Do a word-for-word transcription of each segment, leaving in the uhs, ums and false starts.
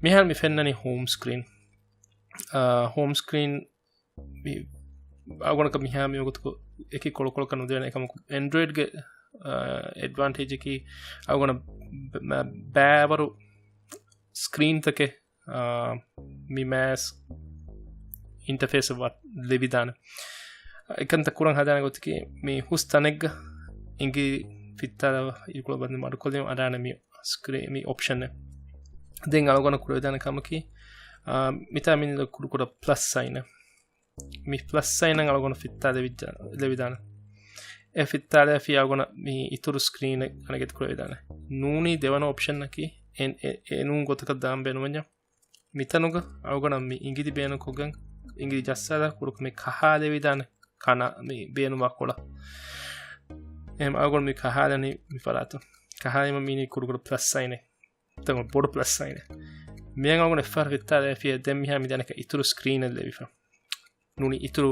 މިހާރު މި ފެންނަނީ ހޯމް ސްކްރީން. އާ، ހޯމް ސްކްރީން މި އަޅުގަނޑަކަށް މިހާ މިވަގުތު އެކި ކޮޅުކޮޅަކަށް ނުދެވޭނެ ކަމަކު، އެންޑްރޮއިޑްގެ، އާ، އެޑްވާންޓޭޖަކީ އަޅުގަނޑަށް ބަ-، މަ-، ބައިވަރު ސްކްރީންތަކެއް، އާ، މި މާސް އިންޓަފޭސް ވަ-، ލެވިދާނެ. އެކަންތައް ކުރަން ހަދާނެ ގޮތަކީ މި ހުސް ތަނެއްގަ އިނގި ފިއްތާލަ އިރުކޮޅަށް ބަނދު މަޑުކޮށްލީމަ އަރާނެ މި ސްކްރީ-، މި އޮޕްޝަން. ދެން އަޅުގަނޑަށް ކުރެވިދާނެ ކަމަކީ، އާ، މިތާ މި ކުޑަކުޑަ ޕްލަސް ސައިނެއް. މި ޕްލަސް ސައިނަށް އަޅުގަނޑު ފިއްތާލެވިއްޖާ-، ލެވިދާނެ. އެ ފިއްތާލައިފި އަޅުގަނޑަށް މި އިތުރު ސްކްރީނެއް އަނެގެތި ކުރެވިދާނެ. ނޫނީ ދެވަނަ އޮޕްޝަނަކީ އެ-، އެ-، އެނޫން ގޮތަކަށް ދާން ބޭނުމަންޏާ. މިތަނުގަ އަޅުގަނޑަށް މި އިނގިލި ބޭނުންކޮށްގެން އިނގިލި ޖައްސާލާ ކުޑަކޮށް މި ކަހާލެވިދާނެ ކަނާ މި ބޭނުންވާ ކޮޅަށް. އެހެން އަޅުގަނޑު މި ކަހާލަނީ މި ފަރާތުން. ކަހާލީމަ މީނީ ކުޑަކުޑަ ޕްލަސް ސައިނެއް. ތަން ބޮޑު ޕްލަސް ސައިނެއް. މިއަން އަޅުގަނޑު އެއްފަހަރު ފިއްތާލައިފި ދެން މިހާ މި ދަނެކަ އިތުރު ސްކްރީނެއް ލެވިފަ. ނޫނީ އިތުރު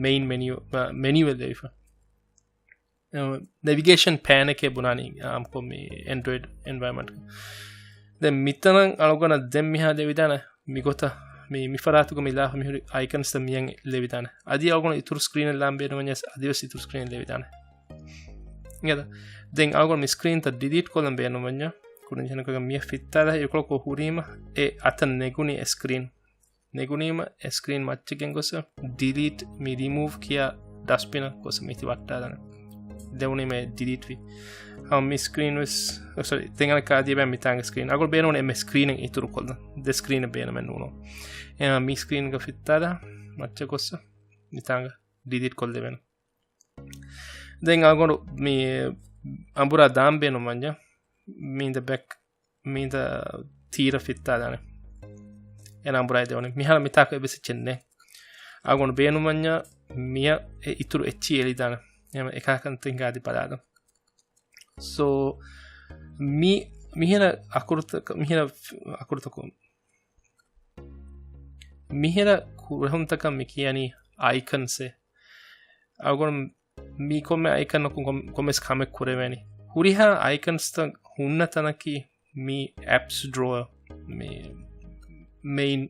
މެއިން މެނިއު، މެނިއުއެއް ލެވިފަ. ނެވިގޭޝަން ޕޭނެކޭ ބުނާނީ އާއްމުކޮށް މި އެންޑްރޮއިޑް އެންވަޔަރމަންޓް. ދެން މިތަނަށް އަޅުގަނޑަށް ދެން މިހާ ލެވިދާނެ މިގޮތަށް މި، މި ފަރާތުގަ މި ލާފަ މިހުރި އައިކަންސް މިއަން ލެވިދާނެ. އަދި އަޅުގަނޑު އިތުރު ސްކްރީނެއް ލާން ބޭނުމަންޏާ އަދިވެސް އިތުރު ސްކްރީނެއް ލެވިދާނެ. އިނގޭތަ؟ ދެން އަޅުގަނޑު މި ސްކްރީންތައް ޑިލީޓް ކޮށްލަން ބޭނުމަންޏާ ކުރަންޖެހޭނެ ކަމަކީ މިއަށް ފިއްތާލާ އިރުކޮޅަކު ހުރީމަ އެ އަތަށް ނެގުނީ އެ ސްކްރީން. ނެގުނީމަ އެ ސްކްރީން މައްޗަށް ގެންގޮސް ޑިލީޓް މި ރިމޫވް ކިޔާ ޑަސްޓްބިނަށް ގޮސް މީތި ވައްޓާލާނެ. ދެވުނީމަ އެ ޑިލީޓް ވި. ހަމަ މި ސްކްރީން ވެސް، އޮ، ސޮރީ، ދެން އަނެއްކާ އަދި އެބަ މިތާނގެ ސްކްރީން. އަޅުގަނޑު ބޭނުން އެންމެ ސްކްރީނެއް އިތުރު ކޮށްލަން. ދެ ސްކްރީނެއް ބޭނުމެއް ނޫނު. އެހެން މި ސްކްރީންގަ ފިއްތާލާ މައްޗަށް ގޮސް މިތާނގަ ޑިލީޓް ކޮށްލެވޭނެ. ދެން އަޅުގަނޑު މި އަނބުރާ ދާން ބޭނުމަންޏާ މީން ދަ ބެކް މީން ދަ ތީރަ ފިއްތާލާނެ. އޭނަ އަނބުރާ ދެވަނީ. މިހާރު މިތާކު އެއްވެސް އެއްޗެއް ނެތް. އަޅުގަނޑު ބޭނުމަންޏާ މިއަށް އެ އިތުރު އެއްޗިހި އެޅިދާނެ. އެހެން އެކަހަކަންތައް ހިނގާ އަދި ބަލާލަން. ސޯ، މި، މިހިރަ އަކުރުތަކަށް، މިހިރަ އަކުރުތަކުން މިހިރަ ކުރެހުންތަކަށް މި ކިޔަނީ އައިކަންސް. އަޅުގަނޑު މި ކޮންމެ އައިކަންއަކުން ކޮން-، ކޮންމެސް ކަމެއް ކުރެވޭނީ. ހުރިހާ އައިކަންސްތައް ހުންނަ ތަނަކީ މި އެޕްސް ޑްރޯ، މި މެއިން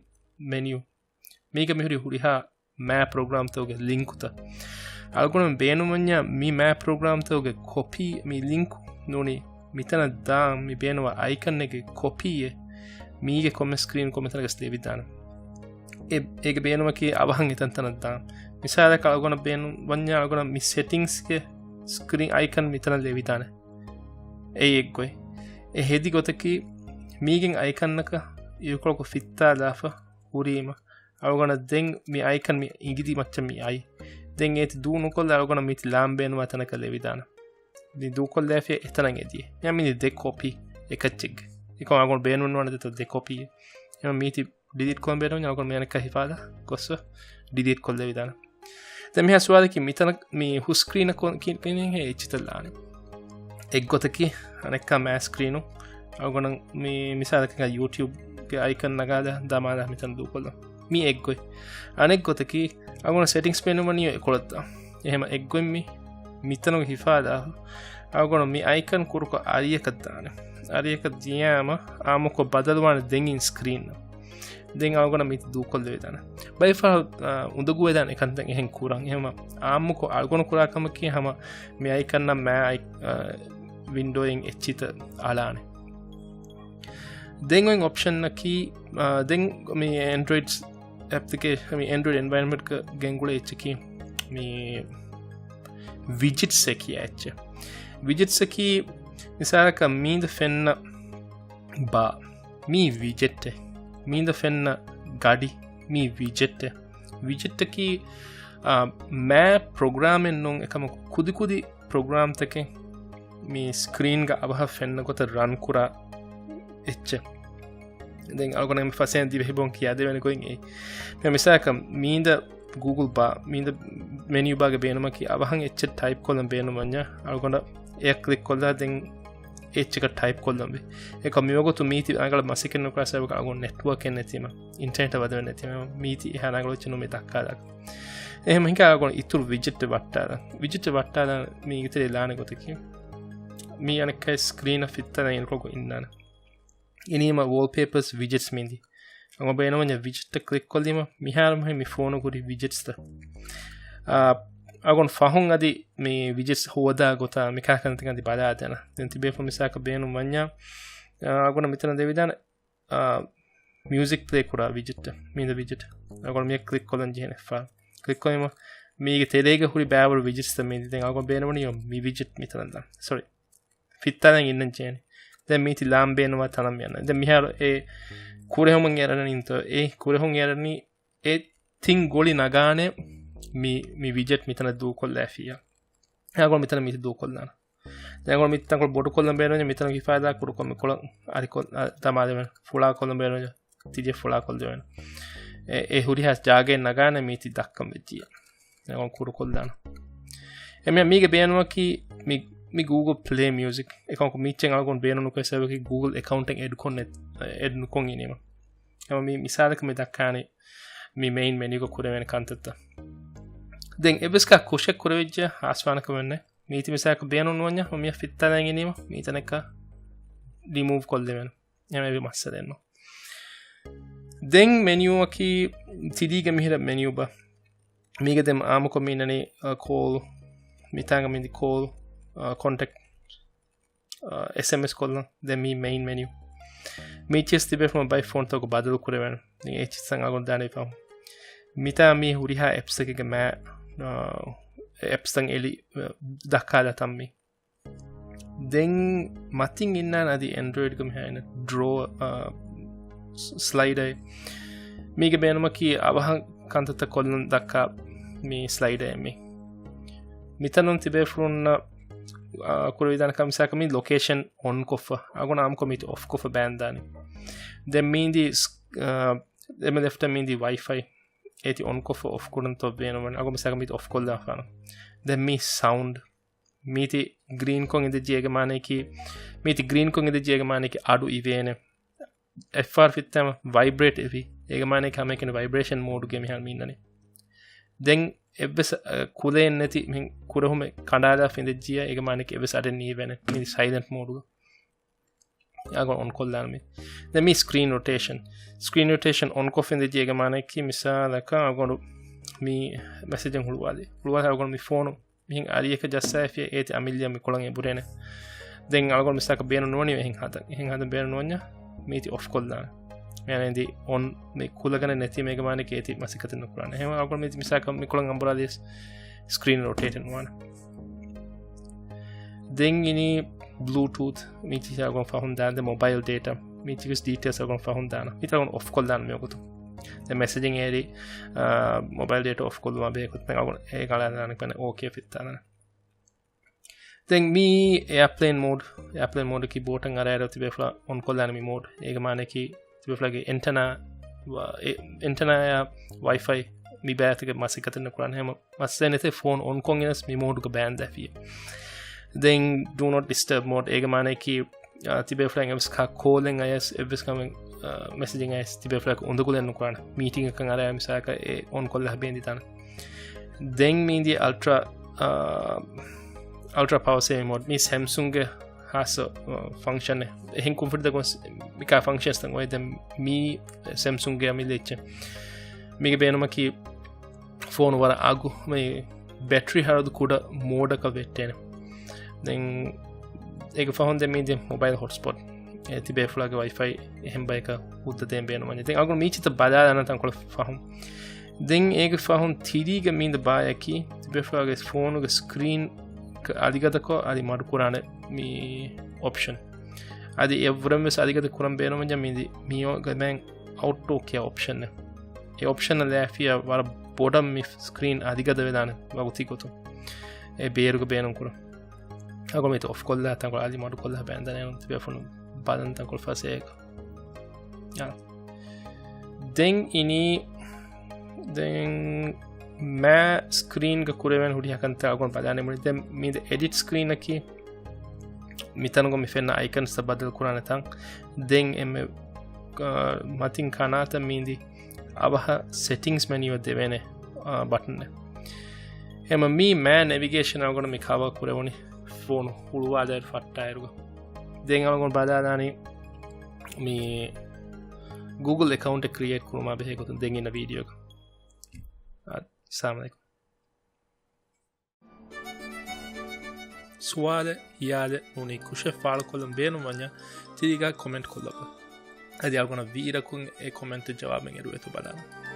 މެނިއު. މީގަ މިހުރި ހުރިހާ މާ ޕްރޮގްރާމްތަކުގެ ލިންކުތައް. އަޅުގަނޑު ބޭނުމަންޏާ މި މާ ޕްރޮގްރާމްތަކުގެ ކޮޕީ، މި ލިންކު ނޫނީ މިތަނަށް ދާން މި ބޭނުންވާ އައިކަންއެއްގެ ކޮޕީއެއް މީގެ ކޮންމެސް ސްކްރީން ކޮންމެ ތަނަކަސް ލެވިދާނެ. އެ-، އޭގެ ބޭނުމަކީ އަވަހަށް އެތަންތަނަށް ދާން. މިސާލަކަށް އަޅުގަނޑަށް ބޭނުން ވަންޏާ އަޅުގަނޑަށް މި ސެޓިންގްސްގެ ސްކްރީން އައިކަން މިތަނަށް ލެވިދާނެ. އެއީ އެއްގޮތް. އެ ހެދި ގޮތަކީ މީގެން އައިކަންނަކަށް އިރުކޮޅަކު ފިއްތާލާފަ ހުރީމަ އަޅުގަނޑަށް ދެން މި އައިކަން މި އިނގިލި މައްޗަށް މި އައި. ދެން އޭތި ދޫ ނުކޮށްލާ އަޅުގަނޑަށް މީތި ލާން ބޭނުންވާ ތަނަކަށް ލެވިދާނެ. މި ދޫކޮށްލާފިޔާ އެތަނަށް އެދިޔަ. މި ދެ ކޮޕީ އެކައްޗެއްގެ. އެކަމަ އަޅުގަނޑު ބޭނުންވާނެ ދެތަ ދެ ކޮޕީ. އެ މީތި ޑިލީޓް ކޮށް ބޭނުން އަޅުގަނޑު މި އަނެއްކާ ހިފާލާ ގޮސް ޑިލީޓް ކޮށްލެވިދާނެ. ދެން މިހާ ސުވާލަކީ މިތަނަށް މި ހުސް ސްކްރީނަކު ކި-، ކި-، ކި-، އެއްޗިތައް ލާނެ. އެއްގޮތަކީ އަނެއްކާ މާ ސްކްރީނު އަޅުގަނޑަށް މި މިސާލަކަށް ޔޫޓިއުބްގެ އައިކަން ނަގާލާ ދަމާލާ މިތަނަށް ދޫކޮށްލަން. މި އެއްގޮތް. އަނެއްގޮތަކީ އަޅުގަނޑަށް ސެޓިންގްސް ބޭނުންވަނީ އެކޮޅަށް ދާން. އެހެމަ އެއްގޮތް މި މިތަނުގެ ހިފާލާ އަޅުގަނޑު މި އައިކަން ކުރުކޮށް އަރިއަކަށް ދާނެ. އަރިއަކަށް ދިޔާމަ އާއްމުކޮށް ބަދަލުވާނެ ދެން އިން ސްކްރީން. ދެން އަޅުގަނޑަށް މީތި ދޫކޮށްލެވިދާނެ. ބައެއް ފަހަރު، އާ، އުނދަގޫވެދާނެ އެކަންތައް އެހެން ކުރަން. އެހެމަ އާއްމުކޮށް އަޅުގަނޑު ކުރާ ކަމަކީ ހަމަ މި އައިކަންނަށް މާ އައި-، އާ، ވިންޑޯއިން އެއްޗިތައް އަޅާނެ. ދެން އޮތް އޮޕްޝަންއަކީ، އާ، ދެން މި އެންޑްރޮއިޑް އެޕްތަކެއް މި އެންޑްރޮއިޑް އެންވަޔަރަންމަންޓްގަ ގެންގުޅޭ އެއްޗަކީ މި ވިޖެޓްސް އެ ކިޔާ އެއްޗެއް. ވިޖެޓްސްއަކީ މިސާލަކަށް މީނދަ ފެންނަ ބާ، މީ ވިޖެޓެއް. މީނދަ ފެންނަ ގަޑި، މީ ވިޖެޓެއް. ވިޖެޓަކީ، އާ، މާ ޕްރޮގްރާމެއް ނޫން، އެކަމަކު ކުދިކުދި ޕްރޮގްރާމްތަކެއް މި ސްކްރީންގަ އަވަހަށް ފެންނަ ގޮތަށް ރަން ކުރާ އެއްޗެއް. ދެން އަޅުގަނޑަށް މި ފަސޭން ދިވެހި ބޮން ކިޔާދެވޭނެ ގޮތް އެއީ. މި މިސާލަކަށް މީނދަ ގޫގުލް ބާ، މީނދަ މެނިއު ބާގެ ބޭނުމަކީ އަވަހަށް އެއްޗެއް ޓައިޕް ކޮށްލަން ބޭނުމަންޏާ އަޅުގަނޑަށް އެއަށް ކްލިކް ކޮށްލާ ދެން އެއްޗަކަށް ޓައިޕް ކޮށްލަން ވޭ. އެކަމަ މިވަގުތު މީތި ރަނގަޅަށް މަސައްކަތް ނުކުރާ ސަބަބަކަށް އަޅުގަނޑު ނެޓްވޯކެއް ނެތީމަ، އިންޓަނެޓަށް ވަދެވެ ނެތީމަ، މީތި އެހާ ރަނގަޅު އެއްޗެއް ނޫން މި ދައްކާލާ. އެހެން ހިނގާ އަޅުގަނޑު އިތުރު ވިޖެޓް ވައްޓާލަން. ވިޖެޓް ވައްޓާލަން މީގެ ތެރޭ ލާނެ ގޮތަކީ މީ އަނެއްކާ ސްކްރީނަށް ފިއްތާލަން އިރުކޮޅަކު އިންނާނެ. އިނީމަ ވޯލްޕޭޕަރސް ވިޖެޓްސް މިދި. އަގޮން ބޭނުމަންޏަ ވިޖެޓް ކްލިކް ކޮށްލީމަ މިހާރު މި ފޯނު ހުރި ވިޖެޓްސްތައް. އާ، އަގޮން ފަހުން އަދި މި ވިޖެޓްސް ހޯދާ ގޮތާ މި ކާކަންތަކަން އަދި ބަލާދޭނަ. ދެން ތިބޭފުޅުން މިސާކަށް ބޭނުން ވަންޏާ، އާ، އަގޮން މިތަނަށް ދެވިދާނެ، އާ، މިއުޒިކް ޕްލޭ ކުރާ ވިޖެޓް. މީދަ ވިޖެޓް. އަގޮން މިއަށް ކްލިކް ކޮށްލަން ޖެހޭނެ ފާ. ކްލިކް ކޮށްލީމަ މީގެ ތެރޭގަ ހުރި ބައިވަރު ވިޖެޓްސްތައް މީދި. ދެން އަގޮން ބޭނުންވަނީ މި ވިޖެޓް މިތަނަށް ދާން. ސޮރީ. ފިއްތާލަން އިންނަން ޖެހޭނެ. ދެން މީތި ލާން ބޭނުންވާ ތަނަށް މިއަންނަ. ދެން މިހާރު އެ ކުރެހުމަށް އެރަނީންތޯ، އެ ކުރެހުން އެރަނީ އެ ތިން ގޮޅި ނަގާނެ މި، މި ވިޖެޓް މިތަނަށް ދޫކޮށްލާފިއްޔާ. އަގޮން މިތަނަށް މީތި ދޫކޮށްލާނަ. ދެން އަގޮން މި ތަންކޮޅު ބޮޑުކޮށްލަން ބޭނުން، މިތަނަށް ހިފާދާ ކުޑަކޮށް މި ކޮޅަށް އަރިކޮށް، އަ، ދަމާލެވޭނެ. ފުޅާކޮށްލަން ބޭނުން، ތިޖެ ފުޅާކޮށްލެވޭނެ. އެ، އެ ހުރިހާ ޖާގައެއް ނަގާނެ މީތި ދައްކަން ވެއްޖިއްޔާ. އަގޮން ކުޑަކޮށްލާނަ. އެމެ މީގެ ބޭނުމަކީ މި، މި ގޫގުލް ޕްލޭ މިއުޒިކް. އެކަމަކު މީޗެއް އަގޮން ބޭނުން ނުކުރެ ސަބަބަކީ ގޫގުލް އެކައުންޓެއް އެޑް ކޮންނެ، އެޑް ނުކޮން އިނީމަ. އެމަ މި މިސާލަކަށް މި ދައްކާނީ މި މެއިން މެނިއުގަ ކުރެވޭނެ ކަންތައްތައް. ދެން އެއްވެސް ކާ ކުށެއް ކުރެވިއްޖެ ހާސްވާނެކަމެއް ނެތް. މީތި މިސާލަކަށް ބޭނުން ނުވަންޏާ މިއަށް ފިއްތާލަން އިނީމަ މީތަނަކަށް ރިމޫވް ކޮށްލެވޭނެ. އެމެ މައްސަލައެއް ނޫން. ދެން މެނިއުއަކީ ތިލީގެ މިހިރަ މެނިއު ބަ. މީގެ ދެން އާމުކޮށް މި އިންނަނީ، އަ، ކޯލް، މިތާނގަ މިދި ކޯލް، އަ، ކޮންޓެކްޓް، އަ، އެސްއެމްއެސް ކޮށްލަން. ދެން މީ މެއިން މެނިއު. މީ ޗިސް ތިބޭފުޅުން ބައި ފޯންތަކު ބަދަލު ކުރެވޭނެ. ދެން އެ ޗިސްއަށް އަގުން ދާނެ ފަހު. މިތާ މީ ހުރިހާ އެޕްސްތަކެއްގެ މާ، އަ، އެޕްސްތައް އެލި، އަ، ދައްކާލާ ތަން މީ. ދެން މަތިން އިންނާނެ އަދި އެންޑްރޮއިޑްގެ މިހާ އިން ޑްރޯ، އާ، ސް-، ސްލައިޑަރ. މީގެ ބޭނުމަކީ އަވަހަށް ކަންތައްތައް ކޮށްލަން ދައްކާ މި ސްލައިޑަރ މި. މިތަނުން ތިބޭފުޅުންނަށް، އާ، ކުރެވިދާނެ ކަމަށް މިސާލަކަށް މި ލޮކޭޝަން އޮން ކޮށްފަ. އަގުން އާމްކޮށް މީތި އޮފް ކޮށްފަ ބޭންދާނެ. ދެން މީންދީ ސް-، އާ، އެމެ ލެފްޓަށް މީންދީ ވައިފައި. އޭތި އޮން ކޮށްފަ އޮފް ކުރަންތޯ ބޭނުންވަން. އަގުން މިސާލަކަށް މީތި އޮފް ކޮށްލާފާނަ. ދެން މީ ސައުންޑް. މީތި ގްރީންކޮށް އިނދެއްޖި އޭގެ މާނަޔަކީ، މީތި ގްރީންކޮށް އިނދެއްޖި އޭގެ މާނަޔަކީ އަޑު އިވޭނެ. އެއްފަހަރު ފިއްތާމަ ވައިބްރޭޓް އެވި. އޭގެ މާނަޔަކީ ހަމައެކަނި ވައިބްރޭޝަން މޯޑުގެ މިހާރު މި އިންނަނީ. ދެން އެއްވެސް، އަ، ކުލައެއް ނެތި މި ކުރެހުމެއް ކަނޑާލާފަ އިނދެއްޖިޔާ އޭގެ މާނަޔަކީ އެއްވެސް އަޑެއް ނީވޭނެ. މީ ސައިލެންޓް މޯޑުގަ. އަގުން އޮން ކޮށްލާނަ މި. ދެން މީ ސްކްރީން ރޮޓޭޝަން. ސްކްރީން ރޮޓޭޝަން އޮން ކޮށްފަ އިނދެއްޖި އޭގެ މާނަޔަކީ މިސާލަކަށް އަގުން މި މެސެޖެއް ހުޅުވާލި. ހުޅުވާލި އަގުން މި ފޯނު މިހެން އަރިއަކަށް ޖައްސާފިޔަ އޭތި އަމިއްލަ މި ކޮޅަށް އެބުރޭނެ. ދެން އަޅުގަނޑު މިސާކަށް ބޭނުން ނުވަނީ އެހެން ހަދަން. އެހެން ހަދަން ބޭނުން ނުވަންޏާ މީތި އޮފް ކޮށްލާނެ. މިއަނެންދި އޮން މި ކުލަގަނެ ނެތީމަ އޭގެ މާނަޔަކީ އޭތި މަސައްކަތެއް ނުކުރާނެ. އެހެން އަޅުގަނޑު މީތި މިސާކަށް މި ކޮޅަށް އަނބުރާލިޔަސް ސްކްރީން ރޮޓޭޓެއް ނުވާނެ. ދެން އިނީ ބްލޫޓޫތު މީތި އަގުން ފަހުން ދާން ދެ މޮބައިލް ޑޭޓާ. މީތި ވެސް ޑީޓެއިލްސް އަގުން ފަހުން ދާނަ. މީތި އަގުން އޮފް ކޮށްލާނަ މިވަގުތު. ދެން މެސެޖިން އޭރި، އާ، މޮބައިލް ޑޭޓާ އޮފް ކޮށްލުމާ ބެހޭ ގޮތަށް އަގުން އޭ ގަޅާލާނެ ކަން އޯކޭ ފިއްތާލާނެ. ދެން މީ އެއާޕްލޭން މޯޑް. އެއާޕްލޭން މޯޑަކީ ބޯޓަށް އަރާއިރު ތިބޭފުޅާ އޮން ކޮށްލާނެ މި މޯޑް. އޭގެ މާނަޔަކީ ތިބޭފުޅާގެ އެންޓަނާ ވ-، އެ، އެންޓަނާއާ ވައިފައި މި ބައިތިގެ މަސައްކަތެއް ނުކުރާނެ. ހަމަ މައްސަލައެއް ނެތޭ ފޯން އޮން ކޮށްގެންވެސް މި މޯޑުގަ ބާންދާފިޔަ. ދެން ޑޫ ނޮޓް ޑިސްޓަބް މޯޑް. އޭގެ މާނަޔަކީ، އާ، ތިބޭފުޅާ އެއްވެސް ކާ ކޯލެއް އަޔަސް އެއްވެސް ކަމެއް، އާ، މެސެޖެއް އަޔަސް ތިބޭފުޅާ އުނދަގުލެއް ނުކުރާނެ. މީޓިންގަކަށް އަރާ މިސާލަކަށް އެ އޮން ކޮށްލާ ބޭންދިދާނެ. ދެން މީންދީ އަލްޓްރާ، އާ، އަލްޓްރާ ޕަވަރ ސޭވިން މޯޑް. މީ ސެމްސުންގެ ހާއްސަ، އާ، ފަންކްޝަނެއް. އެހެން ކުންފުނިތަކުން މިކާ ފަންކްޝަންސްތައް އޮތް. ދެން މީ ސެމްސުންގެ އަމިއްލަ އެއްޗެއް. މީގެ ބޭނުމަކީ ފޯނު ވަރަށް އަގު މި ބެޓްރީ ހަރަދު ކުޑަ މޯޑަކަށް ވެއްޓޭނެ. ދެން އޭގެ ފަހުން ދެން މީ ދެން މޮބައިލް ހޮޓްސްޕޮޓް. އެ ތިބޭފުޅާގެ ވައިފައި އެހެން ބަޔަކަށް ހުއްދަ ދޭން ބޭނުމަންޏެ. ދެން އަގުން މީޗިތައް ބަލާލާނަ ތަންކޮޅެއް ފަހުން. ދެން އޭގެ ފަހުން ތިރީގެ މީދަ ބާޔަކީ ތިބޭފުޅާގެ ފޯނުގެ ސްކްރީން އަލިގަދަކޮށް އަދި މަޑުކުރާނެ މި އޮޕްޝަން. އަދި އެއްވުރެން ވެސް އަލިގަދަ ކުރަން ބޭނުމަންޏާ މީދި މިއޯގެ މެން އައުޓޯ ކިޔާ އޮޕްޝަން. އެ އޮޕްޝަނަށް ލާފިޔާ ވަރަށް ބޮޑަށް މި ސްކްރީން އަލިގަދަ ވެދާނެ ވަގުތީ ގޮތުން. އެ ބޭރުގަ ބޭނުން ކުރަން. އަގު މީތި އޮފް ކޮށްލާ ތަންކޮޅު އަލި މަޑު ކޮށްލާ ބޭންދަނެ ތިބޭފުޅުން ބަލަން ތަންކޮޅު ފަސޭހަކަށް. އާ. ދެން އިނީ، ދެން މާ ސްކްރީންގަ ކުރެވެން ހުރިހާ ކަންތައް އަގުން ބަލާނެ މުޅި. ދެން މީދެ އެޑިޓް ސްކްރީނަކީ މިތަނުގަ މި ފެންނަ އައިކަންސްތައް ބަދަލު ކުރާނެ ތަން. ދެން އެންމެ، އާ، މަތިން ކަނާތަށް މީންދީ އަވަހަށް ސެޓިންގްސް މެނިއުއަށް ދެވޭނެ، އާ، ބަޓަންއެއް. އެމަ މީ މޭ ނެވިގޭޝަން އަޅުގަނޑު މި ކަވަރ ކުރެވުނީ ފޯނު ހުޅުވާލާއިރު ފައްޓާއިރުގަ. ދެން އަޅުގަނޑު ބަލާލާނީ މި ގޫގުލް އެކައުންޓެއް ކްރިއޭޓް ކުރުމާ ބެހޭ ގޮތުން ދެން އިންނަ ވީޑިއޯގަ. އާ، އައްސަލާމު ޢަލައިކުމް. ސުވާލެއް، ހިޔާލެއް ނޫނީ ކުށެއް ފާޅުކޮށްލަން ބޭނުންވަންޏާ ތިރީގަ ކޮމެންޓް ކޮށްލަބަ. އަދި އަޅުގަނޑަށް ވީއިރަކުން އެ ކޮމެންޓު ޖަވާބެއް އެރުވޭތޯ ބަލާނަން.